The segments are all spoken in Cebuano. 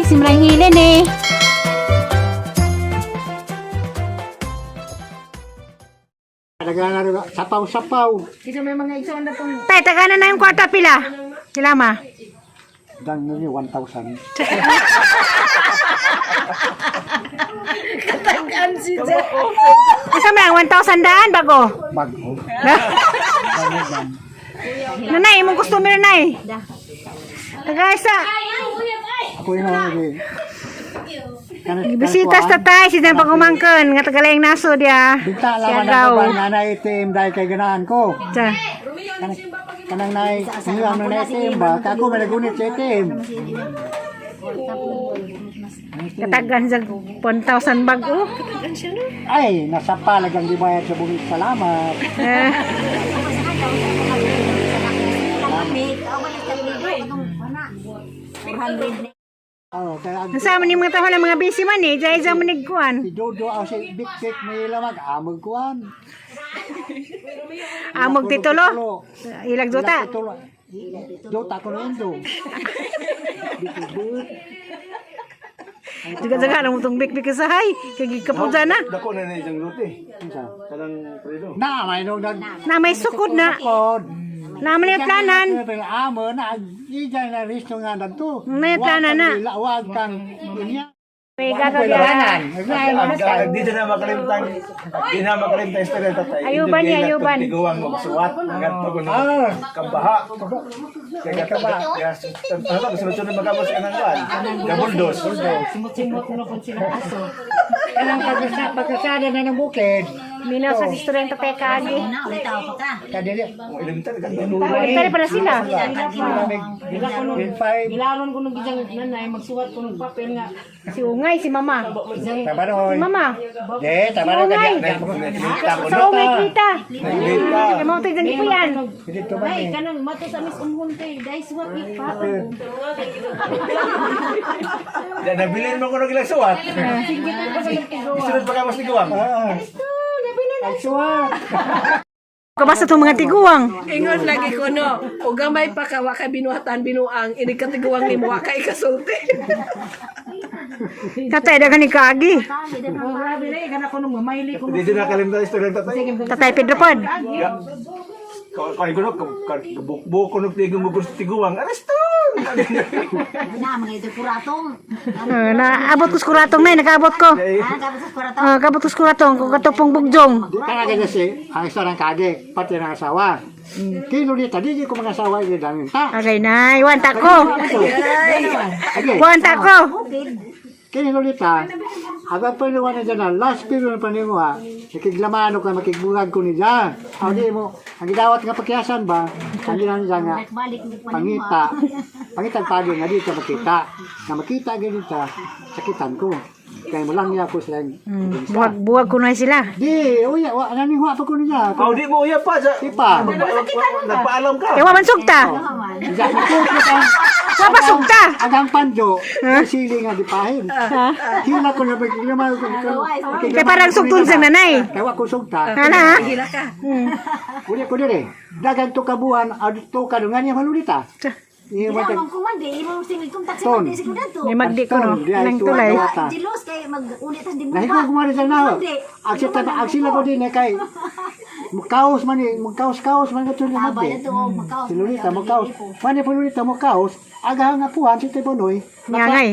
Simrang hilin eh. Sapaw-sapaw. Kisa may mga igsoon na pong Tay, tagana na yung kwarta pila. Sila ma. Dang nyo 1,000. katagaan si Jack. Asa man ang 1,000 daan bago. Bago. Nanay, imong customer nay. Tagaisa. Ako yung mga Bisitas tatay si Dan pagumangkon nga tagalayang naso dia. Binta Siya laman ang daw. uban nga na ATM dahil kay ganahan ko. Sa. Kanang nay, niyo ang na ATM ba? Kako may nagunit sa ATM. Katagan sa 1,000 bago. Ay, nasa palag ang gibayad sa bungit. Salamat. Eh, Oh, kaya ang Ang sama ni mga tao lang mga busy man eh. Diya isa man nagkuan. si Dodo ang si Big Big may lamag amog kuan. Amog titulo. Ilag duta. Titulo. Dota ko na indo. Big. Juga-juga nang mutong bik-bik sa hay. Kay gikapuda na. Dako na na isang luti. Unsa? Kanang preno. Na may nung nag Na may sukod na. kod. Na may planan. Amo na ijay na risto nga danto. May plana na. Wag kang inya. May gagawin. Dito na makalimtang di na makalimtang istorya tatay. Ayuban niya, ayuban. Tiguang og suwat ngadto ko Ah. na kambaha. Kaya kabaha. Ano ba sunod-sunod magkabos ka ng kuan? Gabuldos. Simot-simot mo kung sila aso. Kanang pagkasada na ng bukid. Minaw sa istorya ng tatay kaagi. Kadili. Ang elementary kan. Elementary pala sila. Grade 5. Gilaron ko nung gisang nanay, magsuwat ko nung papel nga. Si Ungay, si Mama. Tabaroy. Si Mama. De, tabaroy Ungay. Sa Ungay kita. Naglita. Kaya mo tayo dyan po yan. Dito man Ay, eh. kanang mato sa mis umhunte, dahil suwat ni papel. Ya nabilin mo ko ng ilang suwat. Sunod pagkabos ni Guwang. Ah. Ang suwat. Kabasa itong mga tiguang. Ingon lagi ko no, o gamay pa ka wa kay binuhatan binuang ini katiguang nimo wa kay ikasulti. Tatay, dagan ni kaagi. Oh, grabe na eh, kana ko nung mamayli ko. Dito na kalimtang istorya ng tatay. Tatay Pedro pod. Ya. Kaya ko no, kabukbuk ko no tigong mo tiguang. Aresto! Na, mga ito kuratong. Eh, naabot ko sa kuratong na, nakaabot ko. Ah, kapos sa kuratong. Ah, kabot ko sa kuratong, kung katupong bugjong. Di talaga niya si ang isa ng kage, pati ng asawa. Kino dito, di ko mga asawa di damin ta. Okay, nay, wanta ko. Okay, Wanta ko. kini lolita, aga pa na dyan na, last period na paninguha, nakiglamano ka, makigbungag ko niya. Aw di mo, ang gidawat nga pakiasan ba, ang ginawa niya nga, Balik mo pa pangita, pangita ang pagi nga dito makita. Na makita ganito, sakitan ko. Kaya mo lang niya ako silang, Buwag, buwag ko na sila. di, uya, wa, naninguha pa ko niya. Aw di mo uya pa sa. Di pa. Nagpaalam ka. Kaya waman sugta. Wa sugta. Agang panjo, sili nga dipahin. Hila ko na pagkiklaman ko. Kaya parang sugtun sa nanay. Kaya wa ko sugta. Ana ha? Hila ka. Uli ko dire. Dagan to kabuhan, adto ka nga niya malulita. Iya Ila man man kumandi, imo sing kontak sa Ton. mandi siguro to. May magdi ko no. Nang tulay. Jilos kay mag-ulit tas di mo. Nahiko ko man sa na. Agsita agsila ko din eh, kay mukaos man eh, mukaos-kaos man kato nga Aba mati. na to makaos. Si Lolita mukaos. Mani po Lolita mukaos, aga nga puhan si Tebonoy. Ngangay.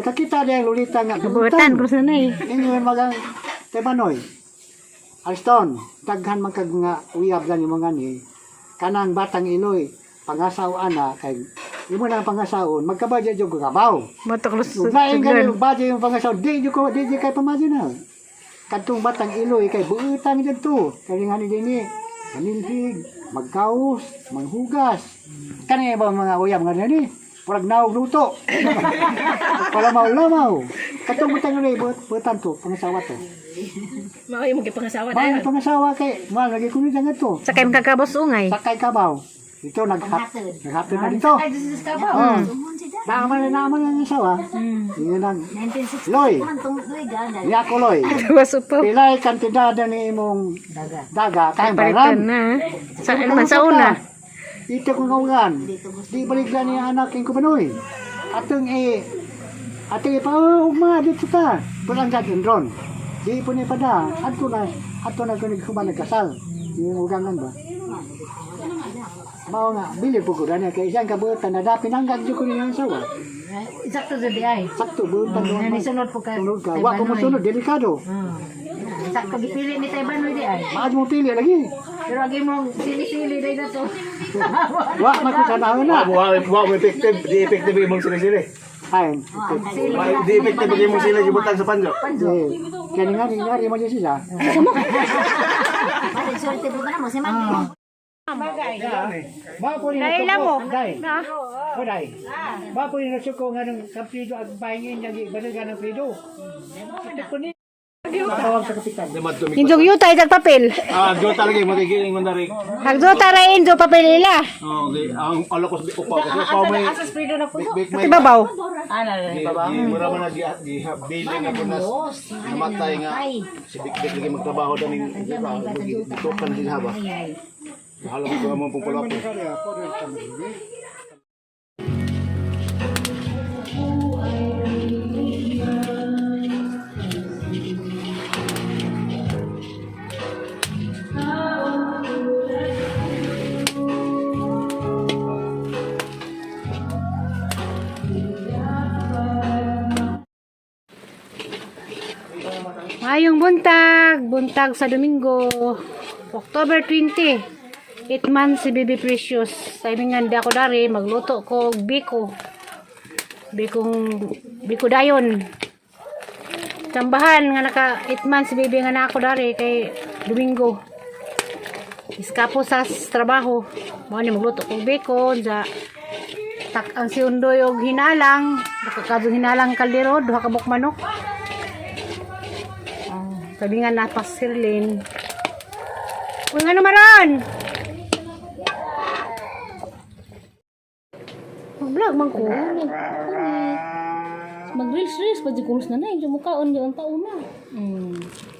Nakakita niya ang Lolita nga. Butan ko sa nanay. Ingon magang Tebanoy. Ariston, daghan man kag nga uyab lang yung mga ni kanang batang iloy pangasaw ana kay imo na ang pangasaon magkabadya jud ko kabaw. Motok Ug lain gani ug badya yung pangasaw di jud ko di jud kay pamadi na. Kadtong batang iloy kay buutang jud to. Kay nga ni dinhi manilhig, magkaos, manghugas. Kani ba mga uyab nga ni? Murag naog luto. Para maulamaw. Katong batang iloy buutan to pangasawa to. Mao imong gipangasawa Mahal dayon. pangasawa kay mahal lagi ko niya nga to. Sa kay makakabos ungay. Sakay kabaw. Ito naghatod na dito. Ay, this is kabaw. Oh. Umhon si da. Naaman na naaman ang asawa. Yun ang 1960 Loy. man tong loy gana. Niya ko loy. Tawa supaw. Pilay kantidad ni imong daga kay Palitan baran. na. Sa ano man sa una. Ito kong kaungan. Di baligla ni anak king kumanoy. Atong eh Ate pa oh, ugma dito ta. Pulang gad ron. Di po ni pada. Adto na ko naghuman nagkasal. Yung ugangan ba? Mao nga bili po ko dani kay isang kabuotan na da pinanggag jud ko niya ang sawa. Sakto sa di ay. Sakto buotan doon. Ni sunod po ka. Sunod ka. Wa ko mosunod delikado. Sakto gipili ni Taybanoy di ay. Maad mo pili lagi. Pero agi mong sili-sili day na to. Wa man ko sa naon na. Wa wa mo effective, di effective imong sili-sili. Ay. Di effective imong sili gibutang sa panjo. Eh, kaya nga rin nga rin mo siya. Balik swerte po ka na mo si Manny. Mao po ni Naila mo. Dai. Na. O dai. Mao po ni nasuko nga nung kampido ang bangin niya banagan ng pido. Ito ni. Tawag sa kapitan. Injog yuta itag papel. Ah, do talaga magiging mandari. Hagdo tara injo papel ila. Oh, okay. Ang alo ko sa upaw kasi upaw may big Ati babaw. Mura man nag gibilin ako na namatay nga si Big Big lagi magtrabaho daning di ba gitukan din haba. Bahala mo ko among pungpulapo. Mayong buntag, buntag sa Domingo, October 20. 8 months si Baby Precious. Sabi nga hindi ako dari, magluto ko og biko. Bikong, biko dayon. Tambahan nga naka 8 months si Baby nga na ako dari kay Domingo. Iskapo sa trabaho. Mao ni magluto ko og biko, sa tak ang si Undoy og hinalang, nakakadong hinalang kaldero, duha ka buok manok. Oh, sabi nga napasirlin. Uy, ano maron? Mag-vlog man ko. Mag-reels reels pa di kulos na na yung mukaon di ang taon na.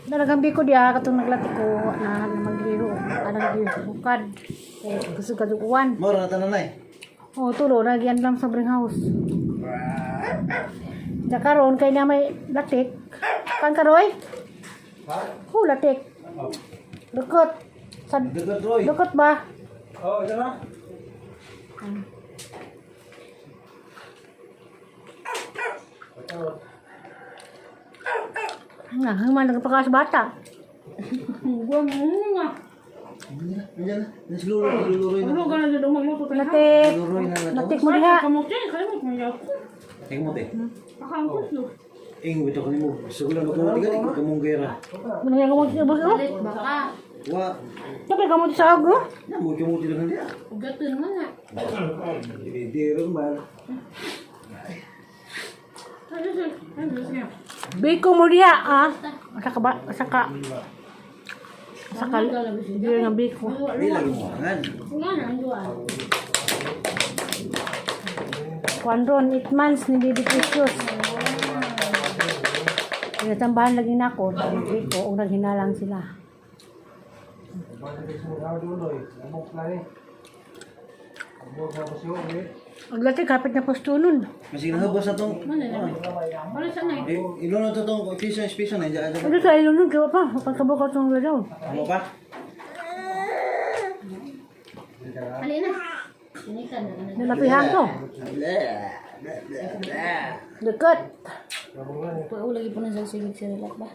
Dalagang biko diya katong naglati ko na magliho anang bukad. Eh, gusto ka dukuan. Mora na tanan ay. Oh, tulo nagyan lang sa bring house. Ja karon kay na may latik. Kan karoy? Ha? Hu latik. Dukot. Sa Dukot Roy. dukot ba? Oh, ito na. Nga, human nagpakas bata. Guam nga. Nandiyan na. Luro, luro Ano ka na dito magluto tayo? Latik. Latik mo diha. Kamote, kaya mo kaya. Ing mo te. Pakaangkot no. Ing bitaw kanimo. Suglan mo kamo tigali ko kamong gera. Ano nga kamote sa boss? Oh? Baka Wa Sabi kamote sa agro. na mo kamote lang dia. ugaton man nga. Di ron man. Biko mo diha, ah. Asa ka ba? Asa ka? Asa ka? Hindi nga biko. Di lagi mo angan. Nga na ang duwa. Kwan ron, 8 months ni Baby Precious. Pinatambahan lagi na ako, biko, o naghinalang sila. Ang lati, kapit na posto nun. Masig nahabos na tong. Wala sa na. Eh, ilon na to tong piso piso na diyan. Ano sa ilon nun, gawa pa, pagkabukaw itong ladaw. Ano pa? Alin na. Ini ka na. Nalapihan ko. Dukot. Pag lagi po na sa sigig sa relak ba.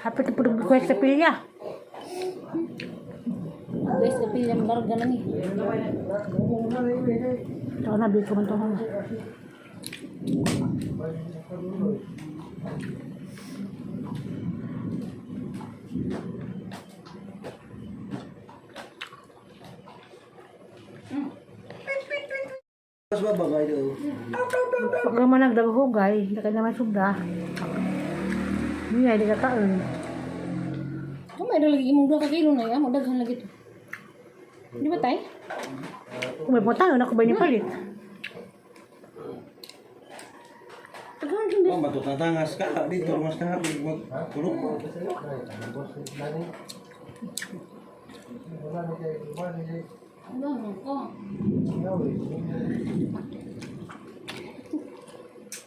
Hapit na po request sa pilya. Guys, kapil yan barga na ni. Ito na, biko man to. Pas ba bagay do. Pag naman nagdaghugay, hindi ka naman sobra. Hindi na, hindi ka kaon. Kung may lagi imong 2 ka kilo na ya, mo daghan lagi to. Di ba tay? Kung may punta, yun ako ba niya palit? Daghan jud. Oh, matutatangas ka dito mas ka mag kulok. Ano ko?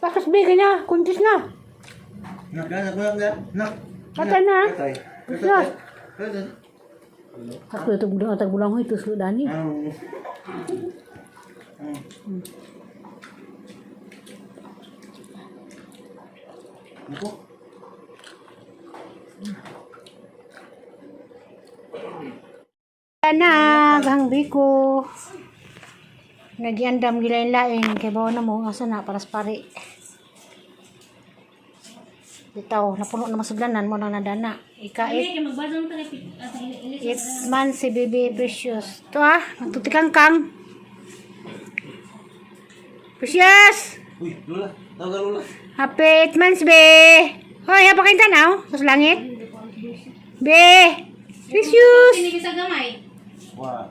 Paspas B, kanya. Kuntis na. Nak, nak, nak, nak, nak. Kata na. Katay. Precious. Katay. Ako ito bulang atag bulang ito sa dani. Nako. Na, gahang biko. Nagiandam gilain-lain kay bawa na mo asa na para sa pare. Bitaw, napuno na masudlanan mo na nadana. Ika Kay magbasa mo tayo ili. 8 months si baby Precious. Ito ah, nagtutikang kang. Precious! Uy, Lola. Tawag ka, Lola. Happy 8 months, be! Hoy, hapa kayong tanaw? Sa langit? Be! Precious! Ini bisa gamay. Wah.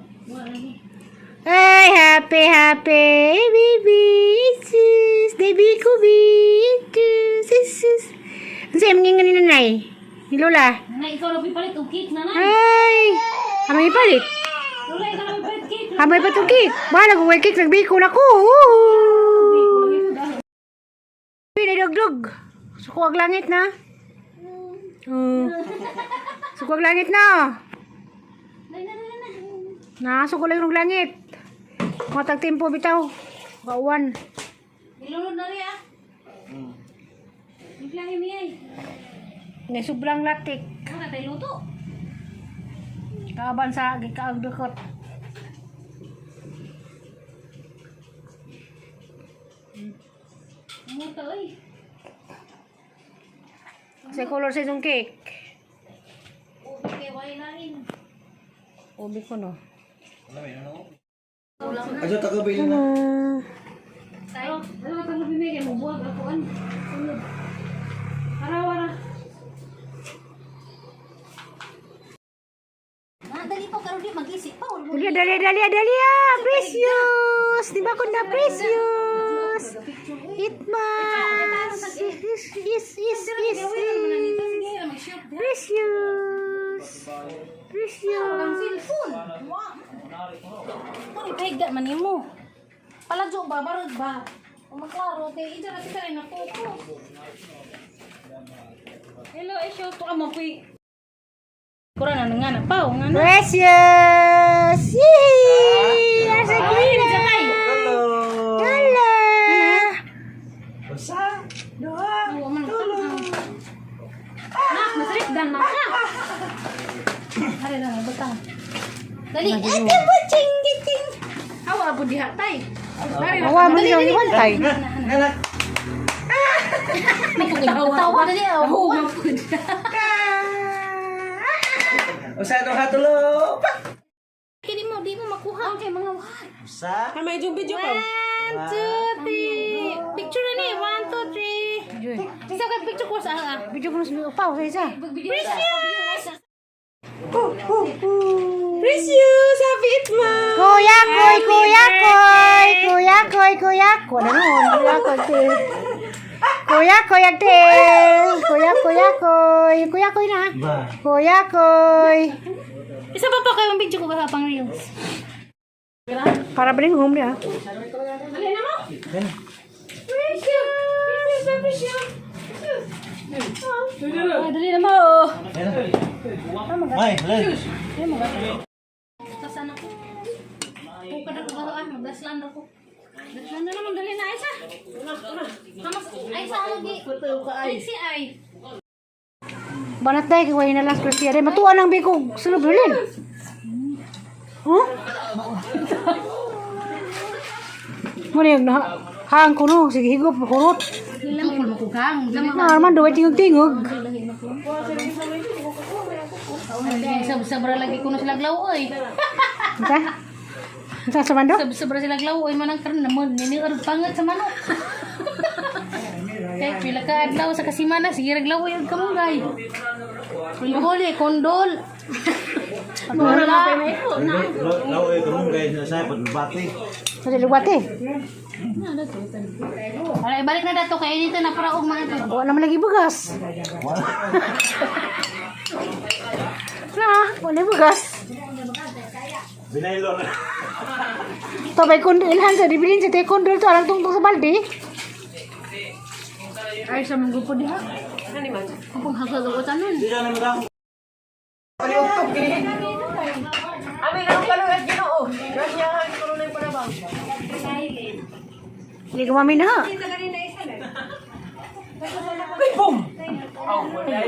Ay, happy, happy, baby, Jesus, baby ko, Jesus, Jesus. Ano sa'yo, mga nga ni nanay? Ni Lola? Nanay, ikaw lang palit og cake nanay. Ay! Amay palit. Lola, ikaw lang palit cake. Amay pa itong cake. Bahala kung may cake, nagbiko na ko. Pinadugdug. Sukuag langit na. Sukuag langit na. Nasuko lang yung langit. Matag tempo bitaw. Kauan. Ilunod na rin ah. Bigla mi ay. May sobrang latik. Wala tayo luto. Kaaban sa gikaagdukot. Muta oy. Sa color sa itong cake. Okay, why lain. Ubi ko no. Ajo tagabil na. Tayo. Ano ba tang bimigay mo buwag ako an. Sunod. Ara wara. Na dali pa karon di mag-isip pa. Dali, dali, dali, dali ah! Precious! Di ba ko na precious? It must! Is, is, is, is, is. Precious! Precious! Cellphone. Wa. Mo ipahigda man nimo. Palagyo ba barod ba? O maklaro kay ija ra kita rin nakuko. Hello, ay show to amo puy. Kura na nga na pa, nga na. Precious! Yay! Asa gina! Hello. Hello! Usa, duha, Oo, man. Nak, masarip dan maka. Hari na butang. Dali. Ate mo ching ching. Awa po diha tay. Hari na. Awa mo niyo iwan tay. Anak. Tawa dali awa. Usa, duha, tulo. Kini mo di mo makuha kay mga what? Usa. May yung video pa. 1 2 3. Picture na ni 1 2 3. Isa ka picture ko sa ah. Video ko na sa upaw sa isa. Precious. Precious! Happy it, ma! Kuya Koy, Kuya Koy, Kuya Koy, Kuya Koy. Ano nun? Kuya Koy, Koy. Kuya Koy, agtil. Kuya, Kuya Koy. Kuya Koy na. Ba. Kuya Koy. Isa pa pa kayo video ko ba pang reels. Para bring home niya. Dali na mo. Precious. Precious. Precious. Ah, dali na mo. May, lay. Tasan ako. Pukad ako ba ah, magdaslan ako. Daslan na naman dali na Aisa. Hamas Aisa ano gi? Si ay. Banat tayo, kaya na lang sa Kristiya. Matuan ang bikog. Sulod rin. Huh? Muna yung na hang ko no. Sige, higop, hurot. Lamang mo kugang. Na, Armando, way tingog-tingog. Sab-sabra lagi kuno sila glaw oy. Unsa? Unsa sa Mando? Sab-sabra sila glaw oy manang karon namon nini or pangat sa manok. Kay pila ka adlaw sa kasimana sige ra glaw oy og kamunggay. Huli kondol. Wala. Law eh kamong guys na sa pagbati. Sa dalawa eh. Wala ibalik na dato kay dito na para og mga to. Wala naman lagi bugas. Na, wala bugas. Binailo na. Tabay kondo ilhan sa dibilin sa te kondo to alang tungtong sa balde. Ay sa mong grupo diha. Kung hasad ko tanon. Amin ang kalugat Ginoo. Grasyahan ko na yung panabang. Hindi ko mami na ha. Ay, boom! Oh, wala.